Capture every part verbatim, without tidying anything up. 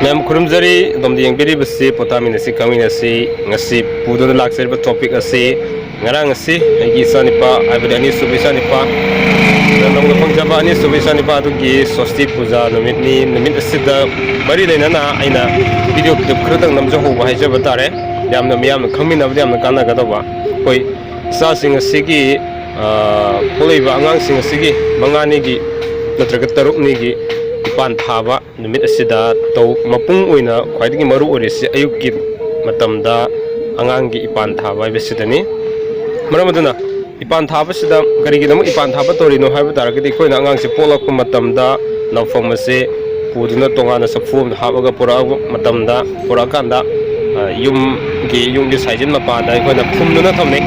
ꯃꯌꯥꯝ ꯈꯨꯔꯨꯝꯖꯔꯤ꯫ ꯑꯗꯣꯝꯗ ꯌꯦꯡꯕꯤꯔꯤꯕꯁꯤ ꯄꯣꯊꯥꯃꯤꯟꯅꯁꯤ ꯈꯪꯃꯤꯟꯅꯁꯤ꯫ ꯉꯁꯤ ꯄꯨꯗꯨꯅ ꯂꯥꯛꯆꯔꯤꯕ topic ꯑꯁꯤ, ꯉꯔꯥꯡ ꯑꯁꯤ ꯑꯩꯒꯤ ꯏꯆꯥꯅꯤꯄꯥ, ꯍꯥꯏꯕꯗꯤ ꯑꯅꯤꯁꯨꯕ ꯏꯆꯥꯅꯤꯄꯥ, ꯅꯧꯅ ꯐꯪꯖꯕ ꯑꯅꯤꯁꯨꯕ ꯏꯆꯥꯅꯤꯄꯥ ꯑꯗꯨꯒꯤ ꯁꯣꯁꯇꯤ ꯄꯨꯖꯥ ꯅꯨꯃꯤꯠꯅꯤ꯫ ꯅꯨꯃꯤꯠ ꯑꯁꯤꯗ ꯃꯔꯤ ꯂꯩꯅꯅ ꯑꯩꯅ video clip ꯈꯔꯇꯪ ꯅꯝꯖꯍꯧꯕ ꯍꯥꯏꯖꯕ ꯇꯥꯔꯦ꯫ ꯌꯥꯝꯅ ꯃꯤꯌꯥꯝꯅ ꯈꯪꯃꯤꯟꯅꯕꯗ ꯌꯥꯝꯅ ꯀꯥꯟꯅꯒꯗꯧꯕ꯫ ꯑꯩꯈꯣꯏ ꯏꯆꯥꯁꯤꯡ ꯑꯁꯤꯒꯤ, ꯑ, ꯄꯣꯛꯂꯛꯏꯕ ꯑꯉꯥꯡꯁꯤꯡ ꯑꯁꯤꯒꯤ ꯃꯉꯥꯅꯤꯒꯤ ꯅꯠꯇ꯭ꯔꯒ ꯇꯔꯨꯛꯅꯤꯒꯤ ꯏꯄꯥꯟ ꯊꯥꯕ ꯅꯨꯃꯤꯠ ꯑꯁꯤꯗ ꯇꯧ-, ꯃꯄꯨꯡ ꯑꯣꯏꯅ ꯈ꯭ꯋꯥꯏꯗꯒꯤ ꯃꯔꯨ ꯑꯣꯏꯔꯤꯁꯤ ꯑꯌꯨꯛꯀꯤ ꯃꯇꯝꯗ ꯑꯉꯥꯡꯒꯤ ꯏꯄꯥꯟ ꯊꯥꯕ ꯍꯥꯏꯕꯁꯤꯗꯅꯤ꯫ ꯃꯔꯝ ꯑꯗꯨꯅ ꯏꯄꯥꯟ ꯊꯥꯕꯁꯤꯗ ꯀꯔꯤꯒꯤꯗꯃꯛ ꯏꯄꯥꯟ ꯊꯥꯕ ꯇꯧꯔꯤꯅꯣ ꯍꯥꯏꯕ ꯇꯥꯔꯒꯗꯤ, ꯑꯩꯈꯣꯏꯅ ꯑꯉꯥꯡꯁꯦ ꯄꯣꯛꯂꯛꯄ ꯃꯇꯝꯗ ꯂꯧꯐꯝ ꯑꯁꯦ ꯄꯨꯗꯨꯅ ꯇꯣꯉꯥꯟꯅ ꯆꯐꯨ ꯑꯃꯗ ꯍꯥꯞꯄꯒ ꯄꯨꯔꯛꯄ ꯃꯇꯝꯗ, ꯄꯨꯔꯛꯑꯀꯥꯟꯗ, ꯑ, ꯌꯨꯝꯒꯤ, ꯌꯨꯝꯒꯤ ꯁꯥꯏꯖꯤꯟ ꯃꯄꯥꯗ ꯑꯩꯈꯣꯏꯅ ꯐꯨꯝꯗꯨꯅ ꯊꯝꯅꯩ꯫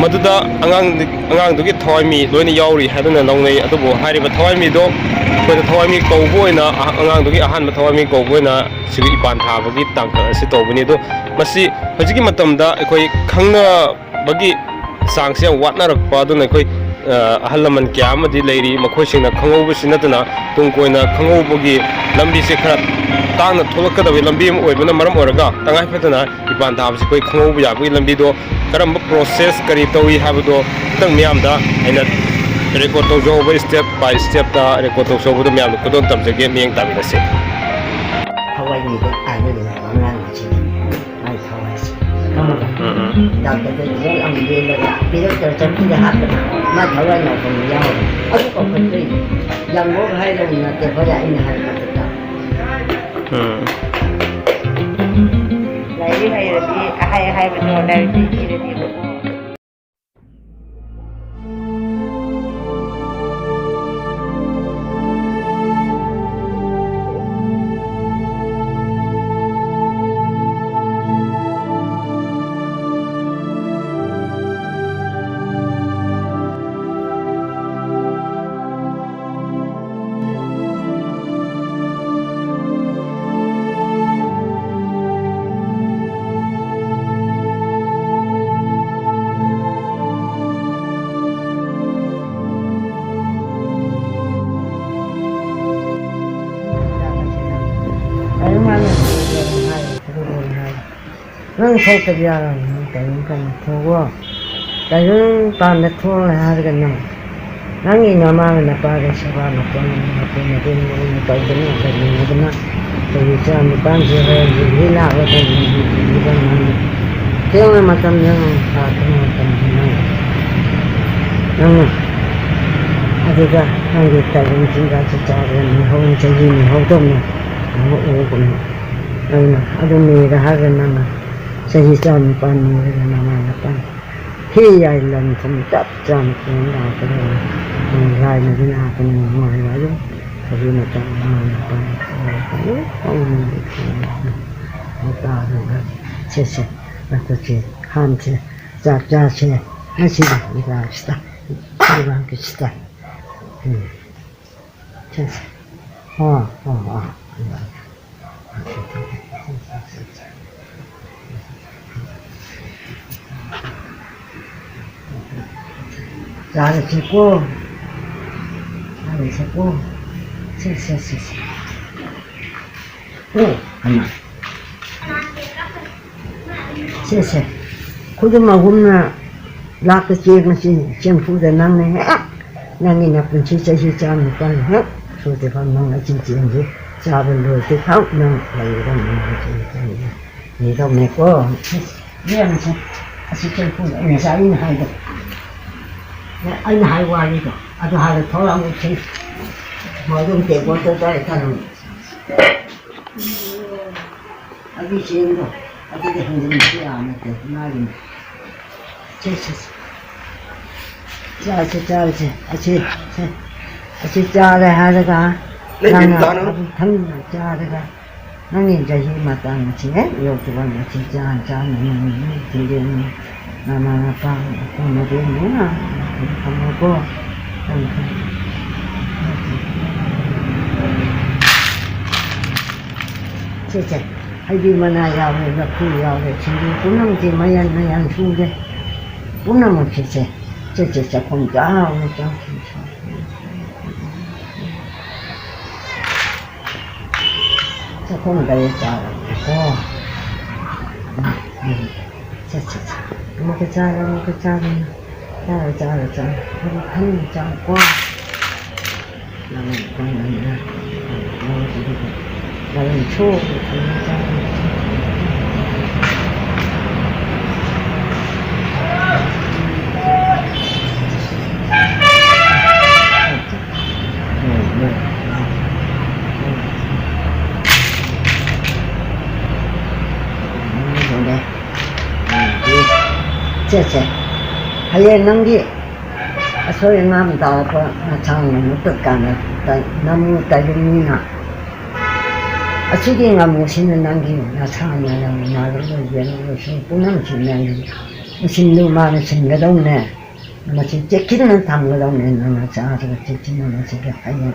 ꯃꯗꯨꯗ ꯑꯉꯥꯡ ꯑꯉꯥꯡꯗꯨꯒꯤ ꯊꯋꯥꯏ ꯃꯤ ꯂꯣꯏꯅ ꯌꯥꯎꯔꯤ ꯍꯥꯏꯗꯨꯅ ꯂꯧꯅꯩ꯫ ꯑꯗꯨꯕꯨ ꯍꯥꯏꯔꯤꯕ ꯊꯋꯥꯏ ꯃꯤꯗꯣ ꯑꯩꯈꯣꯏꯅ ꯊꯋꯥꯏ ꯃꯤ ꯀꯧꯕ ꯑꯣꯏꯅ, ꯑꯍ-, ꯑꯉꯥꯡꯗꯨꯒꯤ ꯑꯍꯥꯟꯕ ꯊꯋꯥꯏ ꯃꯤ ꯀꯧꯕ ꯑꯣꯏꯅ ꯁꯤꯒꯤ ꯏꯄꯥꯟ ꯊꯥꯕꯒꯤ ꯇꯥꯡꯀꯛ ꯑꯁꯤ ꯇꯧꯕꯅꯤ꯫ ꯑꯗꯣ ꯃꯁꯤ ꯍꯧꯖꯤꯛꯀꯤ ꯃꯇꯝꯗ ꯑꯩꯈꯣꯏ ꯈꯪꯅꯕꯒꯤ ꯆꯥꯡꯁꯤ ꯌꯥꯝ ꯋꯥꯠꯅꯔꯛꯄ ꯑꯗꯨꯅ ꯑꯩꯈꯣꯏ, ꯑ, ꯑꯍꯜ ꯂꯃꯟ ꯀꯌꯥ ꯑꯃꯗꯤ ꯂꯩꯔꯤ, ꯃꯈꯣꯏꯁꯤꯡꯅ ꯈꯪꯍꯧꯕꯁꯤ ꯅꯠꯇꯅ ꯇꯨꯡ ꯀꯣꯏꯅ ꯈꯪꯍꯧꯕꯒꯤ ꯂꯝꯕꯤꯁꯦ ꯈꯔ ꯇꯥꯡꯅ ꯊꯣꯛꯂꯛꯀꯗꯕꯒꯤ ꯂꯝꯕꯤ ꯑꯃ ꯑꯣꯏꯕꯅ ꯃꯔꯝ ꯑꯣꯏꯔꯒ ꯇꯉꯥꯏ ꯐꯗꯅ ꯏꯄꯥꯟ ꯊꯥꯕꯁꯤ ꯑꯩꯈꯣꯏ ꯈꯪꯍꯧꯕ ꯌꯥꯕꯒꯤ ꯂꯝꯕꯤꯗꯣ ꯀꯔꯝꯕ process ꯀꯔꯤ ꯇꯧꯏ ꯍꯥꯏꯕꯗꯣ ꯈꯤꯇꯪ ꯃꯤꯌꯥꯝꯗ ꯑꯩꯅ record ꯇꯧꯖꯍꯧꯕ, step by stepꯇ record ꯇꯧꯖꯍꯧꯕꯗꯣ ꯃꯤꯌꯥꯝꯗ ꯈꯨꯗꯣꯜ ꯇꯝꯖꯒꯦ꯫ ꯃꯤꯠꯌꯦꯡ ꯇꯥꯃꯤꯟꯅꯁꯤ꯫ ꯊꯋꯥꯏ ꯃꯤꯗ ꯇꯥꯏꯅꯔꯤꯕ ꯑꯉꯥꯡꯁꯤꯡ ꯃꯥꯏ ꯊꯋꯥꯏꯁꯦ ꯈꯪꯉꯕ? ꯎꯝ, ꯎꯝ꯫ ꯗꯥꯛꯇꯔꯗ ꯌꯦꯡ ꯑꯃꯨꯛ ꯌꯦꯡꯂꯒ ꯄꯤꯔꯛꯇ꯭ꯔ ꯆꯐꯨꯗ ꯍꯥꯞꯄꯗ ꯃꯥ ꯊꯋꯥꯏ ꯅꯥꯎꯐꯝ ꯌꯥꯎꯔꯦ꯫ ꯑꯗꯨ ꯀꯧꯈꯠꯇꯣꯏꯅꯤ꯫ ꯌꯥꯝ ꯂꯣꯛ ꯍꯥꯏꯔꯒ ꯅꯠꯇꯦ, ꯍꯣꯏ ꯑꯩꯅ ꯍꯥꯏꯕ ꯈꯛꯇ꯫ ꯎꯝ꯫ ꯂꯥꯏꯔꯤꯛ ꯍꯩꯔꯗꯤ ꯑꯍꯥꯏ ꯑꯍꯥꯏꯕꯗꯣ ꯂꯥꯏꯔꯤꯛꯇ ꯏꯔꯗꯤꯕꯀꯣ꯫ ꯅꯪ ꯊꯣꯛꯇꯕ ꯌꯥꯔꯣꯏ, ꯅꯪ ꯇꯥꯏꯕꯪ ꯄꯥꯟꯗ ꯊꯣꯛꯑꯣ꯫ ꯇꯥꯏꯕꯪ ꯄꯥꯟꯗ ꯊꯣꯛꯑꯣꯏ ꯍꯥꯏꯔꯒ ꯅꯪ, ꯅꯪꯒꯤ ꯅꯃꯥꯒ ꯅꯄꯥꯒ ꯁꯦꯕꯥ ꯅꯇꯣꯟ ꯅꯇꯣꯟ ꯅꯇꯣꯟ ꯅꯇꯣꯟ ꯇꯧꯗꯅ ꯀꯔꯤꯅꯣꯗꯅ ꯀꯔꯤ ꯆꯥ ꯅꯤꯄꯥꯟꯁꯦ ꯍꯣꯔꯦꯟ ꯌꯦꯡꯒꯦ ꯂꯥꯛꯑꯣ ꯇꯧꯗꯅ ꯊꯦꯡꯅ ꯃꯇꯝꯗ ꯅꯪ ꯊꯥ ꯊꯦꯡꯅ ꯃꯇꯝꯗ ꯅꯪ ꯅꯪꯅ ꯑꯗꯨꯗ ꯅꯪꯒꯤ ꯇꯥꯏꯕꯪ ꯆꯤꯟꯖꯥꯛꯁꯦ ꯆꯥꯕꯗ ꯅꯤꯡꯍꯧ ꯆꯍꯤ ꯅꯤꯡꯍꯧꯗꯧꯅ ꯑꯃꯨꯛ ꯎꯒꯅꯤ꯫ ꯑꯗꯨꯅ ꯑꯗꯨ ꯅꯤꯔꯦ ꯍꯥꯏꯔꯒ ꯅꯪꯅ ꯆꯍꯤ ꯆꯥꯝ ꯅꯤꯄꯥꯟ ꯅꯤꯔꯒ ꯅꯃꯥ ꯅꯄꯥ ꯍꯤ ꯌꯥꯏ ꯂꯟ ꯊꯨꯝ ꯆꯞ ꯆꯥꯅ ꯄꯨꯔ ꯂꯥꯛꯀꯗꯕꯅꯤ꯫ ꯅꯪ ꯂꯥꯏꯅꯗꯤ ꯂꯥꯛꯀꯅꯤ ꯅꯨꯡꯉꯥꯏꯕ ꯑꯗꯨꯝ ꯍꯧꯖꯤꯛ ꯃꯇꯝ ꯅꯃꯥ ꯅꯄꯥ ꯂꯣꯏ ꯇꯧꯅꯤꯡꯕ ꯍꯥꯏꯇꯥꯔꯦ꯫ ꯁꯦ ꯁꯦ ꯃꯈꯨꯠꯁꯦ ꯈꯥꯝꯁꯦ ꯆꯥꯛ ꯆꯥꯁꯦ ꯉꯁꯤꯗꯤ ꯂꯥꯏꯐꯁꯤꯗ ꯂꯩꯕꯥꯛꯀꯤꯁꯤꯗ꯫ ꯎꯝ꯫ ꯁꯦ ꯁꯦ꯫ ꯑꯣ ꯑꯣ ꯑꯣ꯫ ꯆꯥꯔꯁꯤꯀꯣ꯫ ꯆꯥꯔꯁꯤꯀꯣ꯫ ꯁꯦ ꯁꯦ ꯁꯦ ꯁꯦ꯫ ꯑꯣ ꯍꯩꯃꯥ꯫ ꯁꯦ ꯁꯦ꯫ ꯈꯨꯗꯨꯝ ꯑꯍꯨꯝꯅ ꯂꯥꯛꯇ ꯆꯦꯡ ꯑꯁꯤ ꯆꯦꯡꯐꯨꯗ ꯅꯪꯅ ꯍꯦꯛ ꯅꯪꯒꯤ ꯅꯄꯨꯟꯁꯤ ꯆꯍꯤ ꯆꯥꯝ ꯅꯤꯄꯥꯟ ꯍꯦꯛ ꯁꯨꯗ꯭ꯔꯤꯐꯥꯎ ꯅꯪ ꯑꯁꯤ ꯆꯦꯡꯁꯤ ꯆꯥꯕ ꯂꯣꯏꯗ꯭ꯔꯤꯐꯥꯎ ꯅꯪ ꯂꯩꯒꯗꯕꯅꯤ꯫ ꯅꯪ ꯆꯦꯡ ꯆꯥꯕ ꯂꯣꯏꯗꯧꯅꯦꯀꯣ꯫ ꯌꯦꯡꯉꯁꯤ꯫ ꯑꯁꯤ ꯆꯦꯡꯐꯨꯗ ꯑꯩ ꯉꯁꯥꯏ ꯑꯩꯅ ꯍꯥꯏꯗꯣ꯫ ꯑꯩꯅ ꯍꯥꯏ ꯋꯥꯔꯤꯗꯣ ꯑꯗꯨ ꯍꯥꯟꯅ ꯊꯣꯛꯂꯛꯑꯃꯨꯛꯁꯤ꯫ ꯃꯗꯨꯝ ꯇꯦꯡꯀꯣꯠꯇ ꯇꯧꯔ ꯊꯝꯃꯨ꯫ ꯑꯗꯨ ꯆꯦꯡꯗꯣ ꯑꯗꯨꯗꯤ ꯍꯟꯖꯤꯟꯕꯁꯨ ꯌꯥꯕ ꯅꯠꯇꯦ, ꯃꯥꯒꯤꯅꯤ꯫ ꯁꯦ, ꯁꯦ, ꯁꯦ꯫ ꯆꯥꯔꯁꯦ, ꯆꯥꯔꯁꯦ꯫ ꯑꯁꯤ, ꯁꯦ, ꯑꯁꯤ ꯆꯥꯔꯦ ꯍꯥꯏꯔꯒ ꯅꯪ ꯅꯪꯅ ꯆꯥꯔꯣ꯫ ꯑꯗꯨ ꯊꯝꯅ ꯆꯥꯔꯒ ꯅꯪꯒꯤ ꯆꯍꯤ ꯃꯇꯥꯡ ꯑꯁꯤ ꯍꯦꯛ ꯌꯧꯗ꯭ꯔꯤꯕ ꯃꯁꯤ ꯆꯥ ꯆꯥꯅ ꯅꯪ ꯅꯪ ꯊꯤꯔꯦꯅ ꯅꯃꯥ ꯅꯄꯥ ꯅꯇꯩ ꯃꯇꯩ ꯂꯣꯏꯅ ꯊꯝꯃꯣꯀꯣ꯫ ꯁꯦ, ꯁꯦ, ꯍꯩꯕꯤ ꯃꯅꯥ ꯌꯥꯎꯔꯦ, ꯂꯐꯨ ꯌꯥꯎꯔꯦ, ꯁꯤꯡꯖꯨ ꯄꯨꯝꯅꯃꯛꯁꯦ ꯃꯌꯥꯟ ꯃꯌꯥꯟ ꯁꯨꯔꯦ꯫ ꯄꯨꯝꯅꯃꯛꯁꯦ, ꯁꯦ, ꯁꯦ, ꯁꯦ, ꯆꯥꯛꯈꯨꯝ ꯆꯥꯎꯅ ꯆꯥꯛꯈꯨꯝ ꯆꯥꯎꯅ꯫ ꯆꯥꯛꯈꯨꯝ ꯀꯔꯤ ꯆꯥꯔꯒꯦꯀꯣ? ꯎꯝ꯫ ꯁꯦ, ꯁꯦ, ꯁꯦ꯫ ꯑꯃꯨꯛꯀ ꯆꯥꯔꯣ, ꯑꯃꯨꯛꯀ ꯆꯥꯔꯣ꯫ ꯆꯥꯔꯣ, ꯆꯥꯔꯣ, ꯆꯥꯔꯣ꯫ ꯈꯔ ꯈꯟꯅ ꯆꯥꯎꯀꯣ꯫ ꯅꯪ ꯈꯪꯕꯅꯤꯅ꯫ ꯅꯪ ꯁꯣꯛꯑꯒ ꯆꯥꯔꯣ꯫ ꯁꯦ, ꯁꯦ꯫ ꯍꯌꯦꯡ ꯅꯪꯒꯤ ꯑꯁꯣꯏ ꯑꯉꯥꯝ ꯇꯥꯔꯛꯄ ꯅꯁꯥꯅ ꯃꯨꯠꯇ ꯀꯥꯟꯅ ꯇ-, ꯅꯃꯨ ꯇꯥꯏꯕꯅꯤꯅ꯫ ꯑꯁꯤꯒꯤ ꯉꯥꯃꯨꯁꯤꯅ ꯅꯪꯒꯤ ꯅꯁꯥꯅ ꯅꯪ ꯅꯥꯔꯛꯂꯣꯏ ꯌꯦꯛꯂꯛꯂꯣꯏ ꯁꯨꯝ ꯄꯨꯝꯅꯃꯛꯁꯤ ꯅꯪꯒꯤ ꯎꯁꯤꯟꯗꯨ ꯃꯥꯅ ꯁꯤꯟꯒꯗꯧꯅꯦ꯫ ꯃꯁꯤ ꯆꯦꯛꯁꯤꯟꯅ ꯊꯝꯒꯗꯧꯅꯦ꯫ ꯅꯪꯅ ꯆꯥꯔꯒ ꯆꯦꯛꯁꯤꯟꯅ ꯃꯁꯤꯒꯤ ꯍꯌꯦꯡ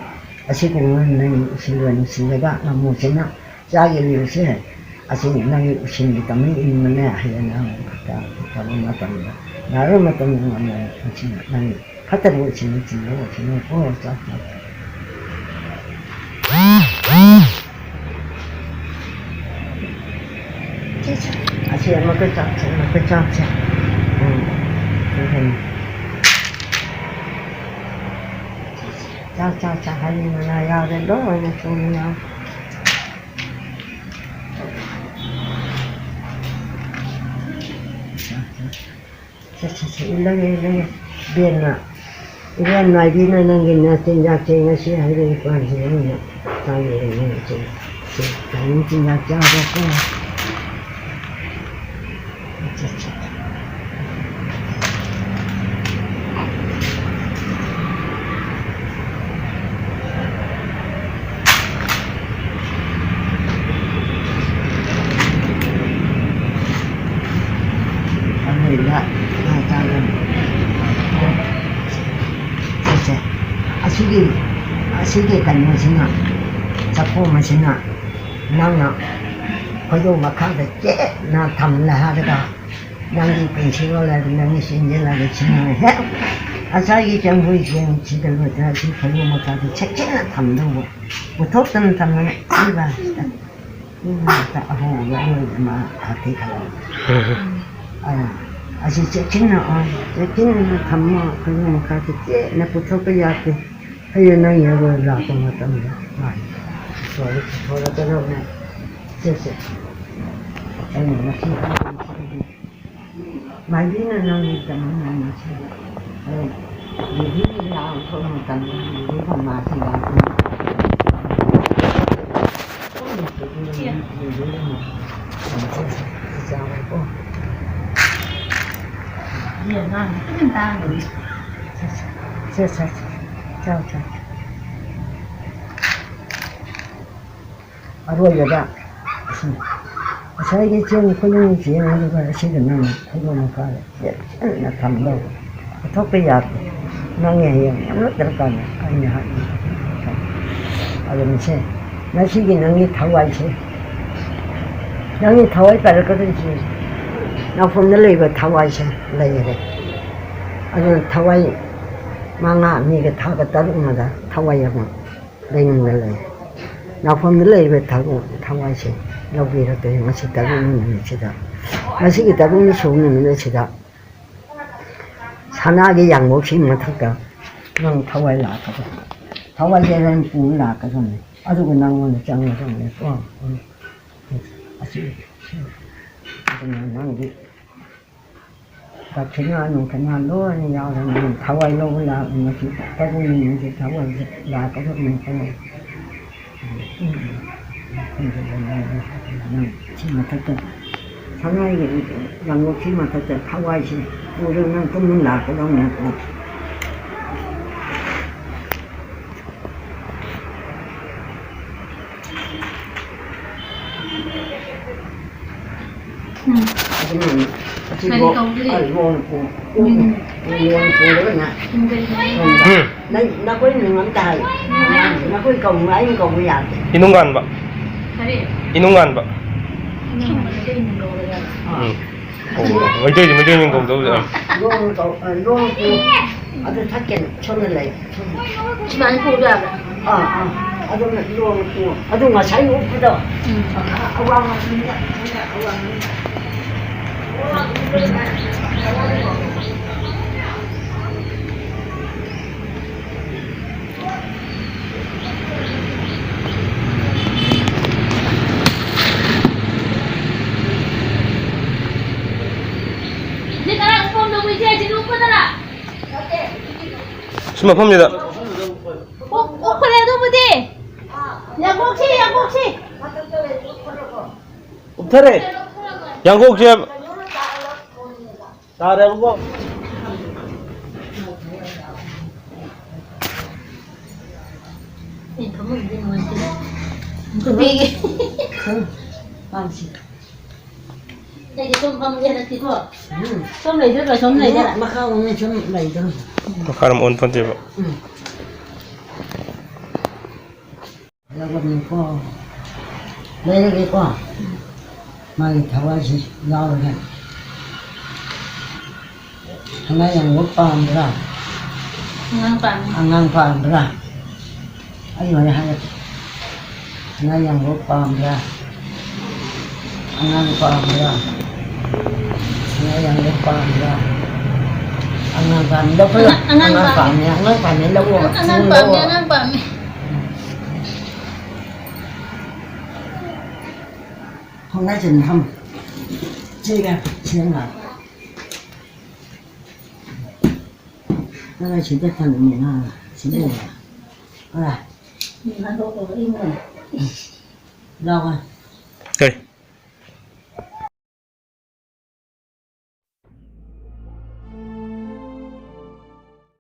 ꯑꯁꯤꯒꯨꯝꯕ ꯅꯪꯒꯤ ꯎꯁꯤꯟ ꯑꯣꯏꯅ ꯁꯤꯜꯂꯒ ꯉꯥꯃꯨꯁꯤꯅ ꯆꯥꯒꯦ ꯂꯩꯔꯤꯁꯦ꯫ ꯑꯁꯤ ꯅꯪꯒꯤ ꯎꯁꯤꯟꯒꯤ ꯇꯃꯩ ꯏꯟꯕꯅꯦ꯫ ꯍꯌꯦꯡ ꯅꯪ ꯇꯧꯕ ꯃꯇꯝꯗ, ꯅꯥꯔꯛꯄ ꯃꯇꯝꯗ ꯉꯝꯃꯣꯏ꯫ ꯃꯁꯤ ꯅꯪꯒꯤ ꯐꯠꯇꯕ ꯎꯁꯤꯟ ꯆꯤꯡꯕ ꯎꯁꯤꯟꯅꯀꯣ꯫ ꯆꯥꯛ ꯆꯥꯛ꯫ ꯁꯤ, ꯁꯤ꯫ ꯑꯁꯤ ꯑꯃꯨꯛꯀ ꯆꯥꯛꯁꯦ, ꯑꯃꯨꯛꯀ ꯆꯥꯛꯁꯦ꯫ ꯎꯝ꯫ ꯁꯤ ꯍꯩ꯫ ꯆꯥꯛ, ꯆꯥꯛ, ꯆꯥꯛ ꯍꯥꯏꯅꯤꯡꯕꯅ ꯌꯥꯎꯔꯦ꯫ ꯂꯣꯏꯅ ꯊꯣꯡꯉꯤ ꯌꯥꯎꯔꯦ꯫ ꯁꯦ, ꯁꯦ, ꯁꯦ, ꯏꯜꯂꯒꯦ, ꯏꯜꯂꯒꯦ꯫ ꯏꯕꯦꯝꯃ, ꯏꯕꯦꯝ ꯃꯥꯏꯕꯤꯅ ꯅꯪꯒꯤ ꯅꯆꯤꯟꯖꯥꯛꯁꯦ ꯉꯁꯤ ꯍꯥꯏꯔꯛꯏ ꯄꯥꯟꯁꯤꯗ ꯑꯩꯅ ꯆꯥꯒꯦ ꯅꯪꯒꯤ ꯆꯤꯟ-, ꯆꯤꯟ-, ꯇꯥꯏꯃꯤꯡ ꯆꯤꯟꯖꯥꯛ ꯆꯥꯔꯣꯀꯣ꯫ ꯑꯠꯆꯥ, ꯑꯠꯆꯥ꯫ ꯑꯗꯨꯗ ꯉꯥ ꯆꯥꯒꯅꯤ꯫ ꯁꯦ, ꯁꯦ꯫ ꯑꯁꯤꯒꯤ, ꯑꯁꯤꯒꯤ ꯀꯩꯅꯣꯁꯤꯅ, ꯆꯐꯨ ꯑꯃꯁꯤꯅ ꯅꯪꯅ ꯈꯣꯏꯗꯧ ꯃꯈꯥꯗ ꯆꯦꯠꯅ ꯊꯝꯂꯦ ꯍꯥꯏꯔꯒ, ꯅꯪꯒꯤ ꯄꯨꯟꯁꯤꯔꯣꯜ ꯍꯥꯏꯕ ꯅꯪꯒꯤ ꯆꯦꯟꯖꯦꯜ ꯍꯥꯏꯕ ꯁꯤꯅ ꯍꯦꯛ ꯉꯁꯥꯏꯒꯤ ꯆꯪꯕꯣꯏ ꯆꯦꯡ ꯁꯤꯗ ꯂꯣꯏꯇꯥꯔꯗꯤ ꯐꯩꯔꯨ ꯃꯆꯥꯗꯨ ꯆꯦꯛꯁꯤꯟꯅ ꯊꯝꯗꯧꯕ꯫ ꯄꯨꯊꯣꯛꯇꯅ ꯊꯝꯕꯅ ꯊꯤꯕ ꯍꯥꯏꯁꯤꯗ꯫ ꯉꯥꯛꯇ ꯑꯍꯧꯕ ꯑꯔꯣꯏꯕ ꯃꯥ ꯍꯥꯠꯊꯤ ꯈꯜꯂꯝꯃꯤ꯫ ꯑꯗꯨꯅ ꯑꯁꯤ ꯆꯦꯛꯁꯤꯟꯅ, ꯆꯦꯛꯁꯤꯟꯅ ꯊꯝꯃꯣ, ꯑꯩꯈꯣꯏꯒꯤ ꯃꯈꯥꯁꯦ ꯆꯦꯠꯅ ꯄꯨꯊꯣꯛꯄ ꯌꯥꯗꯦ꯫ ꯑꯩꯅ ꯅꯪ ꯌꯦꯡꯉꯣ ꯂꯥꯛꯄ ꯃꯇꯝꯗ ꯃꯥ ꯁꯣꯔꯤ ꯄꯨꯊꯣꯔꯛꯀꯗꯕꯅꯦ꯫ ꯁꯦ, ꯁꯦ꯫ ꯑꯩꯅ ꯉꯁꯤ ꯍꯥꯏꯔꯤꯁꯤꯗꯤ ꯃꯥꯏꯕꯤꯅ ꯅꯪꯒꯤꯗꯃꯛ ꯅꯪ ꯉꯁꯤ, ꯑꯦ, ꯕꯦꯕꯤ ꯂꯥꯛꯄ ꯃꯇꯝꯗ ꯕꯦꯕꯤ ꯃꯃꯥꯁꯤ ꯂꯥꯛꯄ ꯃꯇꯝꯗ ꯕꯦꯕꯤ ꯃꯃꯥ ꯆꯥꯎꯀꯣ꯫ ꯁꯦ, ꯁꯦ, ꯁꯦ꯫ ꯆꯥꯎ, ꯆꯥꯎ꯫ ꯑꯔꯣꯏꯕꯗ ꯑꯁꯤ ꯉꯁꯥꯏꯒꯤ ꯆꯦꯡ ꯈꯨꯌꯨꯡ ꯆꯦꯡ ꯑꯗꯨꯒ ꯑꯁꯤꯒ ꯅꯪ ꯈꯨꯌꯨꯡ ꯃꯈꯥꯗ ꯆꯦꯠꯁꯤꯟꯅ ꯊꯝꯗꯧꯕ꯫ ꯄꯨꯊꯣꯛꯄ ꯌꯥꯗꯦ꯫ ꯅꯪꯒꯤ ꯍꯌꯦꯡ ꯌꯥꯝꯂꯛꯇ꯭ꯔꯀꯥꯟꯗ ꯑꯩꯅ ꯍꯥꯏ-, ꯑꯗꯨꯅ ꯁꯦ, ꯉꯁꯤꯒꯤ ꯅꯪꯒꯤ ꯊꯋꯥꯏꯁꯦ, ꯅꯪꯒꯤ ꯊꯋꯥꯏ ꯄꯥꯏꯔꯛꯀꯗꯣꯏꯁꯦ, ꯅꯥꯐꯝꯗ ꯂꯩꯕ ꯊꯋꯥꯏꯁꯦ ꯂꯩꯔꯦ꯫ ꯑꯗꯨꯅ ꯊꯋꯥꯏ ꯃꯉꯥ, ꯃꯤꯒ ꯊꯥꯒ ꯇꯔꯨꯛ ꯑꯃꯗ ꯊꯋꯥꯏ ꯑꯃ ꯂꯩꯅꯨꯡꯗ ꯂꯩ꯫ ꯅꯥꯐꯝꯗ ꯂꯩꯔꯤꯕ ꯊꯕꯛ ꯊꯋꯥꯏꯁꯦ ꯂꯧꯕꯤꯔꯛꯇꯣꯏꯅꯤ꯫ ꯉꯁꯤ ꯇꯔꯨꯛꯅꯤ ꯅꯨꯃꯤꯠꯁꯤꯗ, ꯉꯁꯤꯒꯤ ꯇꯔꯨꯛꯅꯤ ꯁꯨꯕ ꯅꯨꯃꯤꯠ ꯑꯁꯤꯗ ꯁꯅꯥꯒꯤ ꯌꯥꯡꯀꯣꯛꯁꯤ ꯃꯊꯛꯇ ꯅꯪ ꯊꯋꯥꯏ ꯂꯥꯛꯀꯗꯕꯅꯤ꯫ ꯊꯋꯥꯏꯁꯦ ꯅꯪ ꯄꯨ ꯂꯥꯛꯀꯗꯕꯅꯤ꯫ ꯑꯗꯨꯒ ꯅꯪꯉꯣꯟꯗ ꯆꯪꯒꯗꯕꯅꯤꯀꯣ꯫ ꯑꯁꯤ, ꯑꯗꯨꯅ ꯅꯪꯗꯤ ꯗꯈꯤꯅꯥ ꯅꯨꯡꯈꯤꯅꯥ ꯂꯣꯏꯅ ꯌꯥꯎꯔꯦ꯫ ꯅꯪ ꯊꯋꯥꯏ ꯂꯧꯕ ꯂꯥꯛꯄ ꯃꯁꯤ ꯇꯔꯨꯛꯅꯤ ꯅꯨꯃꯤꯠꯁꯤ ꯊꯋꯥꯏꯁꯦ ꯂꯥꯛꯀꯗꯕꯅꯤꯀꯣ꯫ ꯅꯪ ꯁꯤ ꯃꯊꯛꯇ ꯁꯅꯥꯒꯤ ꯌꯥꯡꯀꯣꯛꯁꯤ ꯃꯊꯛꯇ ꯊꯋꯥꯏꯁꯤ ꯄꯨꯔꯒ ꯅꯪ ꯇꯨꯃꯤꯟ ꯂꯥꯛꯀꯗꯧꯅꯤꯀꯣ꯫ ꯎꯝ꯫ ꯑꯗꯨꯅ ꯑꯁꯤ ꯀꯔꯤ ꯂꯣ-, ꯀꯧꯒꯦ? ꯑ, ꯂꯣꯟ ꯄꯨ-, ꯎꯝ꯫ ꯂꯣꯟ ꯄꯨꯔꯒꯅꯦ꯫ ꯎꯝ, ꯀꯔꯤ ꯀꯧꯒꯦ? ꯎꯝ꯫ ꯅꯪ, ꯅꯈꯣꯏ ꯃꯤꯡ ꯑꯝꯇ ꯍꯥꯏꯌꯨ꯫ ꯎꯝ꯫ ꯅꯈꯣꯏ ꯀꯧꯕ, ꯑꯩꯅ ꯀꯧꯕ ꯌꯥꯗꯦ꯫ ꯏꯅꯨꯡꯉꯥꯟꯕ꯫ ꯀꯔꯤ? ꯏꯅꯨꯡꯉꯥꯟꯕ꯫ ꯏꯅꯨꯡꯉꯥꯟꯕ ꯀꯩ ꯃꯤꯡ ꯀꯧꯒꯦ? ꯑꯥ꯫ ꯎꯝ꯫ ꯑꯣ, ꯃꯩꯇꯩꯗꯤ ꯃꯩꯇꯩ ꯃꯤꯡ ꯀꯧꯗꯧꯁꯦ꯫ ꯑꯥ꯫ ꯂꯣꯟ ꯀꯧ-, ꯑ, ꯂꯣꯟ ꯄꯨ-, ꯑꯗꯨ ꯊꯛꯀꯦꯅ ꯁꯣꯝꯗ ꯂꯩ꯫ ꯁꯨꯃꯥꯏꯅ ꯄꯨꯕ ꯌꯥꯕ꯭ꯔꯥ? ꯑꯥ, ꯑꯥ꯫ ꯑꯗꯨꯅ ꯏꯔꯣꯟꯕ ꯄꯨ-, ꯑꯗꯨ ꯉꯁꯥꯏ ꯎꯞꯄꯗꯣ꯫ ꯎꯝ꯫ ꯑꯋꯥꯡ ꯑꯋꯥꯡ ꯁꯤ ꯃꯐꯝꯁꯤꯗ꯫ ꯑꯣ, ꯑꯣ, ꯐꯔꯦ ꯑꯗꯨꯕꯨꯗꯤ꯫ ꯌꯥꯡꯀꯣꯛꯁꯤ, ꯌꯥꯡꯀꯣꯛꯁꯤ꯫ ꯎꯞꯊꯔꯦ꯫ ꯌꯥꯡꯀꯣꯛꯁꯦ꯫ ꯇꯥꯔꯦꯕꯀꯣ꯫ ꯑꯩ ꯐꯃꯨꯡꯗꯤ ꯅꯨꯡꯉꯥꯏꯇꯦ꯫ ꯅꯨꯄꯤꯒꯤ꯫ ꯄꯥꯝꯁꯤ꯫ ꯑꯩꯗꯤ ꯁꯨꯝ ꯐꯝꯒꯦ ꯍꯟꯗꯛꯇꯤꯀꯣ꯫ ꯎꯝ꯫ ꯁꯨꯝ ꯂꯩꯗꯣꯏꯔꯥ, ꯁꯨꯝ ꯂꯩꯗꯣꯏꯔꯥ? ꯃꯈꯥꯔꯣꯝꯅ ꯁꯨꯝ ꯂꯩꯗꯣꯏꯔꯥ? ꯃꯈꯥꯔꯣꯝ ꯑꯣꯟ ꯐꯠꯇꯦꯕ꯫ ꯎꯝ꯫ ꯂꯧꯔꯝꯃꯤꯀꯣ꯫ ꯂꯩꯔꯒꯦꯀꯣ꯫ ꯃꯥꯒꯤ ꯊꯋꯥꯏꯁꯤ ꯌꯥꯎꯔꯒ꯫ ꯑꯉꯥꯡ ꯌꯥꯝꯕ ꯄꯥꯝꯕ꯭ꯔꯥ? ꯑꯉꯥꯡ ꯄꯥꯝꯃꯤ꯫ ꯑꯉꯥꯡ ꯄꯥꯝꯕ꯭ꯔꯥ? ꯑꯩ ꯍꯣꯔꯦꯟ ꯍꯥꯏꯔꯛꯀꯦ꯫ ꯑꯉꯥꯡ ꯌꯥꯝꯕ ꯄꯥꯝꯕ꯭ꯔꯥ? ꯑꯉꯥꯡ ꯄꯥꯝꯕ꯭ꯔꯥ? ꯑꯉꯥꯡ ꯌꯥꯝꯕ ꯄꯥꯝꯕ꯭ꯔꯥ? ꯑꯉꯥꯡ ꯄꯥꯝꯃꯤ꯫ ꯂꯧꯈꯠꯂꯣ꯫ ꯑꯉꯥꯡ ꯑꯉꯥꯡ ꯄꯥꯝꯃꯤ꯫ ꯄꯥꯝꯃꯤ꯫ ꯑꯉꯥꯡ ꯄꯥꯝꯃꯤ꯫ ꯂꯧꯑꯣꯕ꯫ ꯑꯉꯥꯡ ꯄꯥꯝꯃꯤ꯫ ꯂꯧꯑꯣꯕ꯫ ꯑꯉꯥꯡ ꯄꯥꯝꯃꯤ꯫ ꯈꯣꯡꯅꯥꯏ ꯆꯟ ꯐꯝ꯫ ꯁꯤꯒ ꯁꯤꯒ ꯉꯥ꯫ ꯅꯪ ꯁꯤꯗ ꯊꯝꯃꯤꯅꯦ ꯉꯥ꯫ ꯁꯤꯗ ꯂꯩꯔꯦ꯫ ꯂꯥꯎ꯫ ꯀꯔꯤ?